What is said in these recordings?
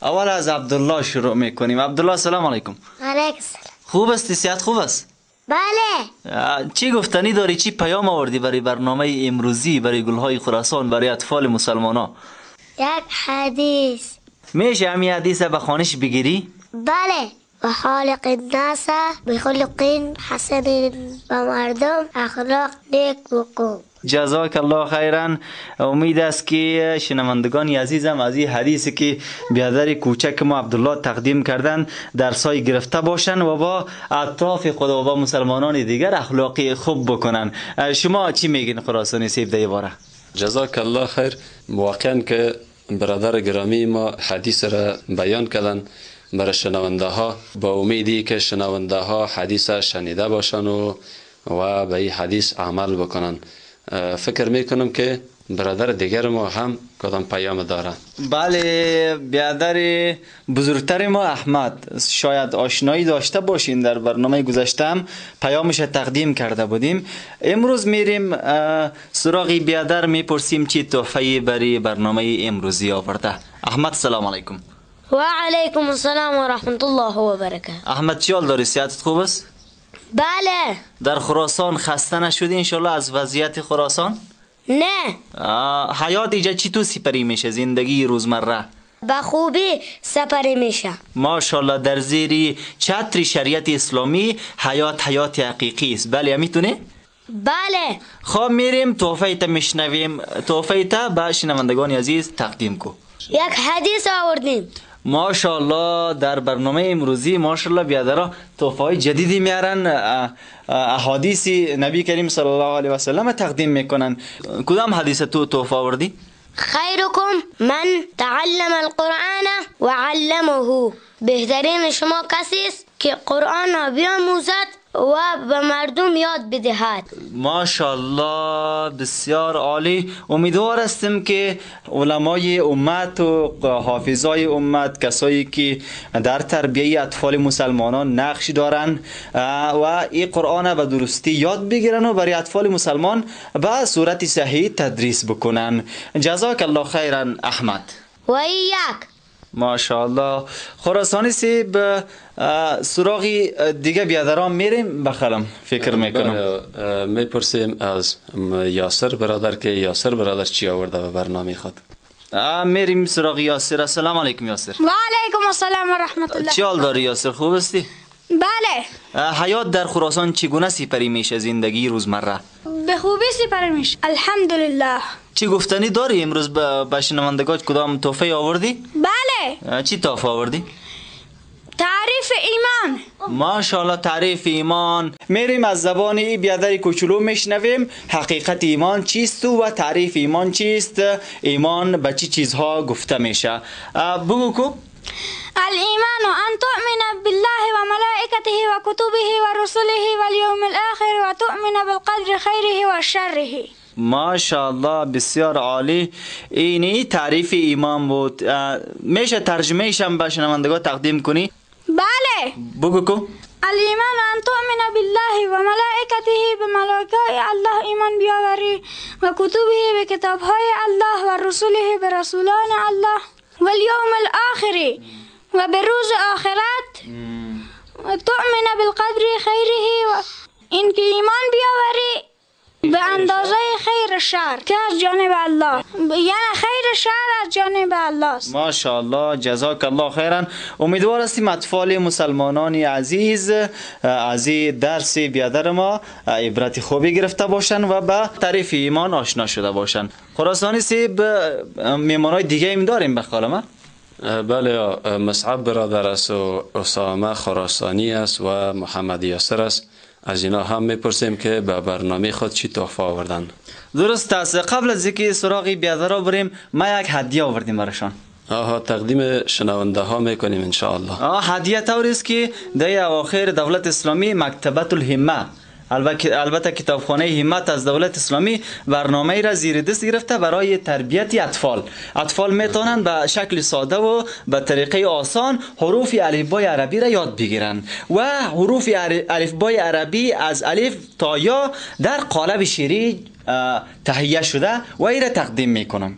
اول از عبدالله شروع میکنیم. عبدالله سلام علیکم. علیکم السلام. خوب استی؟ صحت خوب است؟ بله. چی گفتنی داری؟ چی پیام آوردی برای برنامه امروزی، برای گلهای خراسان، برای اطفال مسلمان ها؟ یک حدیث. میشه همین حدیث به خوانش بگیری؟ بله. و خالق الناس بخلق حسن، و مردم اخلاق نیک بکن. جزاک الله خیرا. امید است که شنوندگان عزیزم از این حدیثی که بیادر کوچک ما عبدالله تقدیم کردن درسای گرفته باشن و با اطراف خود و با مسلمانان دیگر اخلاقی خوب بکنن. شما چی میگین خراسانی سیب دیواره؟ جزاک الله خیر. واقعا که برادر گرامی ما حدیث را بیان کردن برای شنونده ها، با امیدی که شنونده ها حدیث شنیده باشن و به این حدیث عمل بکنن. فکر میکنم که برادر دیگر ما هم کدام پیام دارن. بله، برادر بزرگتر ما احمد شاید آشنایی داشته باشین، در برنامه گذشتم پیامش تقدیم کرده بودیم. امروز میریم سراغ بیادر، میپرسیم چی تحفه برای برنامه امروزی آورده. احمد سلام علیکم. و علیکم السلام و رحمت الله و برکاته. احمد چی حال داری؟ صحتت خوب است؟ بله. در خراسان خسته نشدی انشالله از وضعیت خراسان؟ نه. حیات اینجا چی تو سپری میشه؟ زندگی روزمره به خوبی سپری میشه. ماشاءالله. در زیر چتر شریعت اسلامی حیات حیات حقیقی است. بله میتونه؟ بله. خب میریم تحفه تا میشنویم. تحفه تا به شنوندگان عزیز تقدیم کو. یک حدیث آوردیم. ماشاءالله در برنامه امروزی ماشاءالله بیادرها تحفه‌های جدیدی میارن، احادیث نبی کریم صلی الله علیه و سلم تقدیم میکنن. کدام حدیث تو تحفه آوردی؟ خیرکم من تعلم القرآن و علمه. بهترین شما کسی است که قرآن را بیاموزد و به مردم یاد بدهد. ماشاءالله بسیار عالی. امیدوار هستم که علمای امت و حافظای امت، کسایی که در تربیه اطفال مسلمانان نقش دارن و این قرآن به درستی یاد بگیرن و برای اطفال مسلمان به صورت صحیح تدریس بکنن. جزاک الله خیرا احمد. و ایاک. ماشاءالله. خراسانی سیب سراغی دیگه بیادران میریم بخرم فکر میکنم. میپرسیم از یاسر برادر که یاسر برادر چی آورده به برنامه خود. میریم سراغ یاسر. السلام علیکم یاسر. و علیکم السلام و رحمت الله. چی حال داری یاسر؟ خوب هستی؟ بله. حیات در خراسان چگونه سپری میشه زندگی روزمره؟ به خوبی سپری میشه الحمدلله. چی گفتنی داری امروز به شنوندگان؟ کدام تحفه آوردی؟ بله. چی تحفه آوردی؟ تعریف ایمان. ماشاءالله تعریف ایمان. میریم از زبان ای بیادر کوچولو میشنویم حقیقت ایمان چیست و تعریف ایمان چیست، ایمان به چی چیزها گفته میشه. بگو کو. الایمان ان تؤمن بالله و ملائکته و کتبه و رسله و الیوم الاخر و تؤمن بالقدر خیره و شره. ماشاءالله بسیار عالی. اینی تعریف ایمان بود. میشه ترجمه هم به شنوندگان تقدیم کنی؟ بله. بگو کو. الایمان ان تؤمن بالله و ملائکته، به ملائکه الله ایمان بیاوری، و کتبه، به کتابهای الله، و رسوله، به رسولان الله، و الیوم الاخر، و به روز آخرت، و تؤمن بالقدر خیره، و اینکه ایمان بیاوری به اندازه خیر شر که از جانب الله، یعنی خیر شر از جانب الله است. ماشاءالله جزاک الله خیرا. امیدوار هستیم اطفال مسلمانان عزیز از این درس بیادر ما عبرت خوبی گرفته باشن و به تعریف ایمان آشنا شده باشن. خراسانی سیب میمانای دیگه ایم داریم بخاله؟ بله، مصعب برادر است و اسامه خراسانی است و محمد یاسر است. از اینا هم میپرسیم که به برنامه خود چی تحفه آوردن. درست است. قبل از اینکه سراغ بیادرها بریم، ما یک هدیه آوردیم براشان. آها، تقدیم شنونده ها میکنیم انشاءالله. هدیه طوری است که در اواخر دولت اسلامی مکتبة الهمه، البته کتابخانه همت از دولت اسلامی برنامه را زیر دست گرفته برای تربیت اطفال. اطفال میتونن به شکل ساده و به طریقه آسان حروف الفبای عربی را یاد بگیرن و حروف الفبای عربی از الف تا یا در قالب شعری تهیه شده و ای را تقدیم میکنم.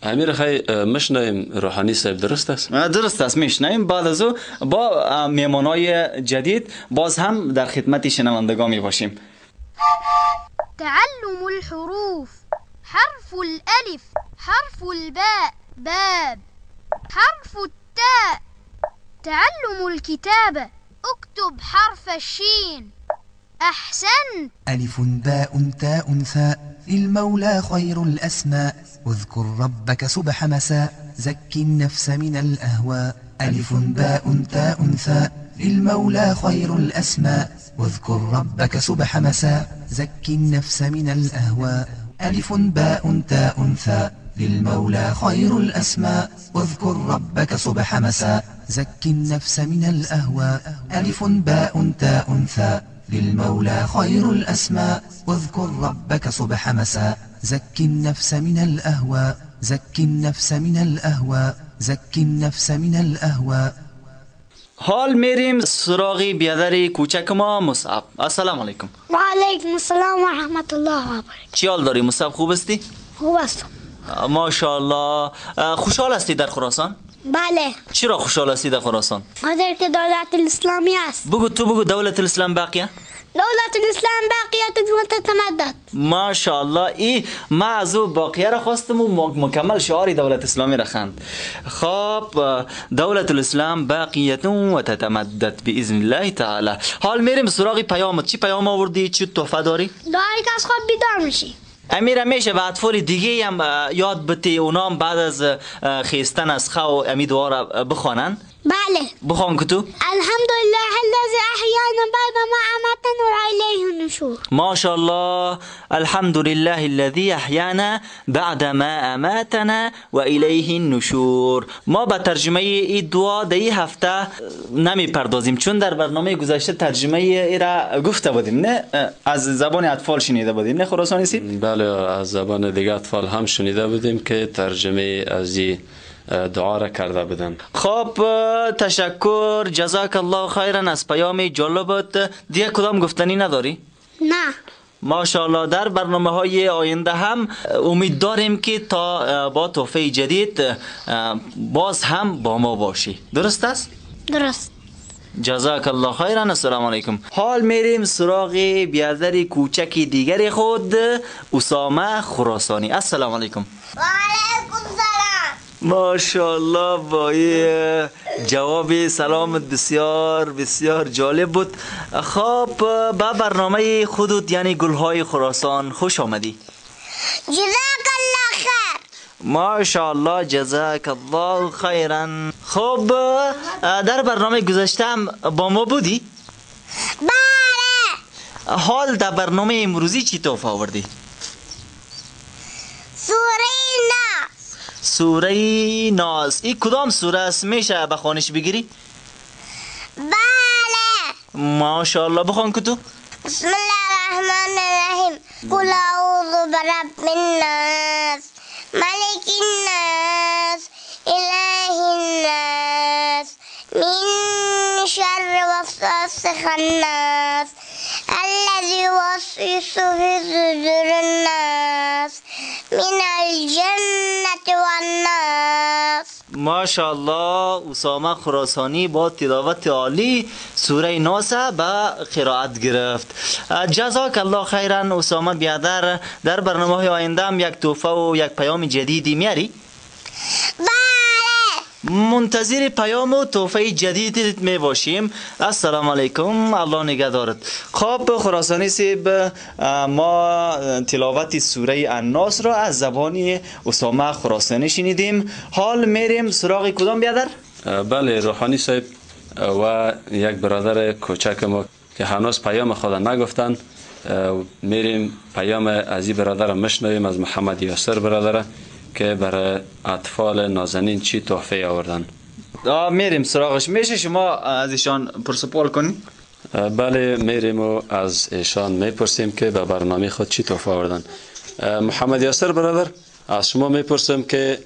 امیر خی مشنویم روحانی صاحب، درست است؟ درست است، میشنویم. بعد از او با میهمانای جدید باز هم در خدمت شنوندگان می باشیم. تعلم الحروف. حرف الالف، حرف الباء، باب، حرف التاء. تعلم الكتابة. اكتب حرف الشين. أحسنت. ألف باء تاء ثاء، للمولى خير الأسماء، اذكر ربك صبح مساء، زكي النفس من الأهواء. ألف باء تاء ثاء، للمولى خير الأسماء، اذكر ربك صبح مساء، زكي النفس من الأهواء. ألف باء تاء ثاء، للمولى خير الأسماء، اذكر ربك صبح مساء، زكي النفس من الأهواء. ألف باء تاء ثاء، للمولى خير الأسماء، واذكر ربك صبح مساء، زكي النفس من الأهواء، زكي النفس من الأهواء، زكي النفس من الأهواء. حال میریم سراغ بیادر کوچک ما مصعب. السلام علیکم. و علیکم السلام و رحمت الله و برکاته. چی حال داری مصعب؟ خوب هستی؟ خوب هستم. ماشاءالله. خوشحال هستی در خراسان؟ بله. چرا خوشحال هستی در خراسان؟ خاطر که دولت الاسلامی است. بگو تو، بگو دولت الاسلام باقیه؟ دولت الاسلام باقیه و تتمدد. ماشاءالله. ای ما از او باقیه را خواستم و مکمل شعار دولت اسلامی را خواند. خب دولت الاسلام باقیه و تتمدد باذن الله تعالی. حال میریم سراغ پیامت. چی پیام آوردی؟ چی تحفه داری؟ دعایی که از خواب بیدار میشی. امیر میشه به اطفال دیگه هم یاد بتی اونام بعد از خیستن از خو امی دعا را بخوانن؟ بله. بخوان که تو. الحمدلله الذی احیانا بعد ما اماتنا و الیه النشور. ماشاءالله. الحمدلله الذی احیانا بعد ما اماتنا و الیه النشور. ما به ترجمه این دعا در این هفته نمی پردازیم چون در برنامه گذشته ترجمه ای را گفته بودیم، نه از زبان اطفال شنیده بودیم، نه خراسانی سی؟ بله، از زبان دیگه اطفال هم شنیده بودیم که ترجمه از این دعا را کرده بودن. خب تشکر، جزاک الله خیرا از پیام جالبت. دیگه کدام گفتنی نداری؟ نه. ماشاءالله. در برنامه های آینده هم امید داریم که تا با تحفه جدید باز هم با ما باشی. درست است؟ درست. جزاک الله خیرا. السلام علیکم. حال میریم سراغ بیادر کوچک دیگر خود، اسامه خراسانی. السلام علیکم. و علیکم السلام. ماشاءالله، با جواب سلامت بسیار بسیار جالب بود. خب با برنامه خودت یعنی گلهای خراسان خوش آمدی. جزاک الله خیر. ماشاءالله، جزاک الله خیرا. خب در برنامه گذشته با ما بودی؟ بله. حال در برنامه امروزی چی تحفه آوردی؟ سوره ناس. سوره ناس. این کدام سوره است؟ میشه به خوانش بگیری؟ بله. ماشاءالله، بخوان که تو. بسم الله الرحمن الرحیم. قل اعوذ برب الناس، ملک الناس، اله الناس، من شر وسواس الخناس، الذی یوسوس فی صدور الناس، من الجنة والناس. ماشاءالله، اسامه خراسانی با تلاوت عالی سوره ناس به قرائت گرفت. جزاک الله خیرا اسامه بیادر. در برنامه های آینده هم یک تحفه و یک پیام جدیدی میاری؟ بله. منتظر پیام و تحفه جدیدت می باشیم. السلام علیکم، الله نگهدارت. خب خراسانی سیب، ما تلاوت سوره الناس را از زبان اسامه خراسانی شنیدیم. حال میریم سراغ کدام بیادر؟ بله روحانی صاحب و یک برادر کوچک ما که هنوز پیام خود نگفتن، میریم پیام از این برادر مشنویم، از محمد یاسر برادر که برای اطفال نازنین چی تحفه آوردن. میریم سراغش. میشه شما از ایشان پرسپال کنی؟ بله میریم و از ایشان میپرسیم که به برنامه خود چی تحفه آوردن. محمد یاسر برادر، از شما میپرسم که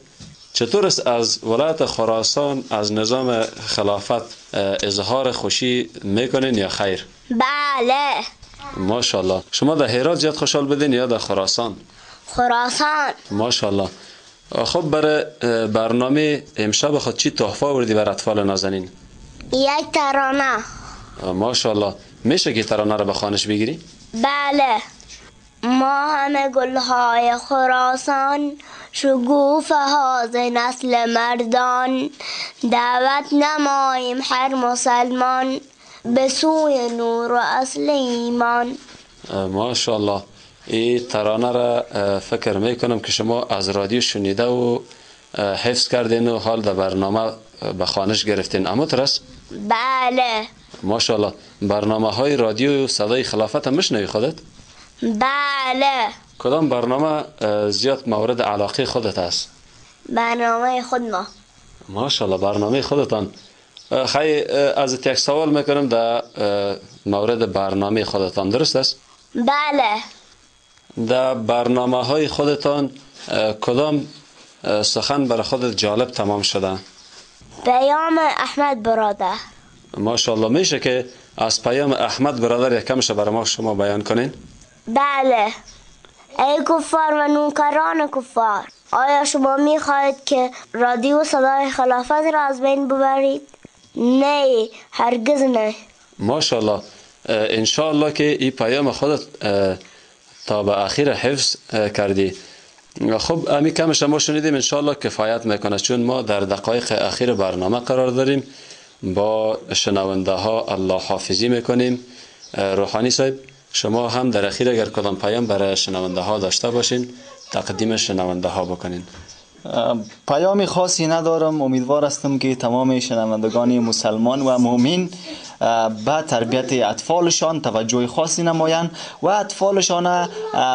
چطور است از ولایت خراسان از نظام خلافت اظهار خوشی میکنین یا خیر؟ بله. ماشاءالله. شما در هرات زیاد خوشحال بدین یا در خراسان؟ خراسان. ماشاءالله. خب برای برنامه امشب خود چی تحفه آوردی بر اطفال نازنین؟ یک ترانه. ماشاءالله. میشه که ترانه رو به خوانش بگیری؟ بله. ما همه گلهای خراسان، شگوفه ها ز نسل مردان، دعوت نماییم هر مسلمان به سوی نور و اصل ایمان. ماشاءالله. این ترانه را فکر میکنم که شما از رادیو شنیده و حفظ کردین و حال در برنامه به خوانش گرفتین، اما ترس؟ بله. ماشاءالله. برنامه های رادیو صدای خلافت هم میشنوی خودت؟ بله. کدام برنامه زیاد مورد علاقه خودت است؟ برنامه خود ما. ماشاءالله، برنامه خودتان. خیلی از یک سوال میکنم در مورد برنامه خودتان، درست است؟ بله. در برنامه های خودتان کدام سخن برای خودت جالب تمام شده؟ پیام احمد برادر. ماشاءالله. میشه که از پیام احمد برادر یکمش برای ما شما بیان کنین؟ بله. ای کفار و نوکران کفار، آیا شما میخواهید که رادیو صدای خلافت را از بین ببرید؟ نه، هرگز نه. ماشاءالله. انشاءالله که این پیام خودت تا به اخیر حفظ کردی. خب امی کمش ما شنیدیم، انشاءالله کفایت میکنه، چون ما در دقایق اخیر برنامه قرار داریم. با شنونده ها الله حافظی میکنیم. روحانی صاحب، شما هم در اخیر اگر کدام پیام برای شنونده ها داشته باشین تقدیم شنونده ها بکنین. پیام خاصی ندارم. امیدوار هستم که تمام شنوندگان مسلمان و مؤمن به تربیت اطفالشان توجه خاصی نمایند و اطفالشان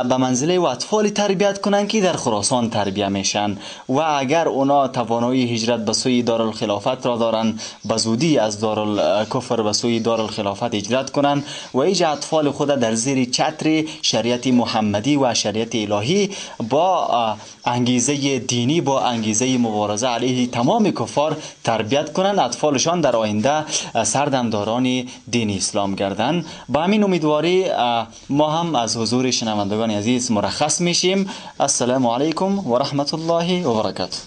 به منزله و اطفالی تربیت کنند که در خراسان تربیه میشن و اگر اونا توانایی هجرت به سوی دارالخلافت را دارند، به زودی از دارالکفر به سوی دارالخلافت هجرت کنند و ایج اطفال خود در زیر چتر شریعت محمدی و شریعت الهی با انگیزه دینی، با انگیزه مبارزه علیه تمام کفار تربیت کنند. اطفالشان در آینده سردمداران دین اسلام گردن. با همین امیدواری ما هم از حضور شنوندگان عزیز مرخص میشیم. السلام علیکم و رحمت الله و برکاته.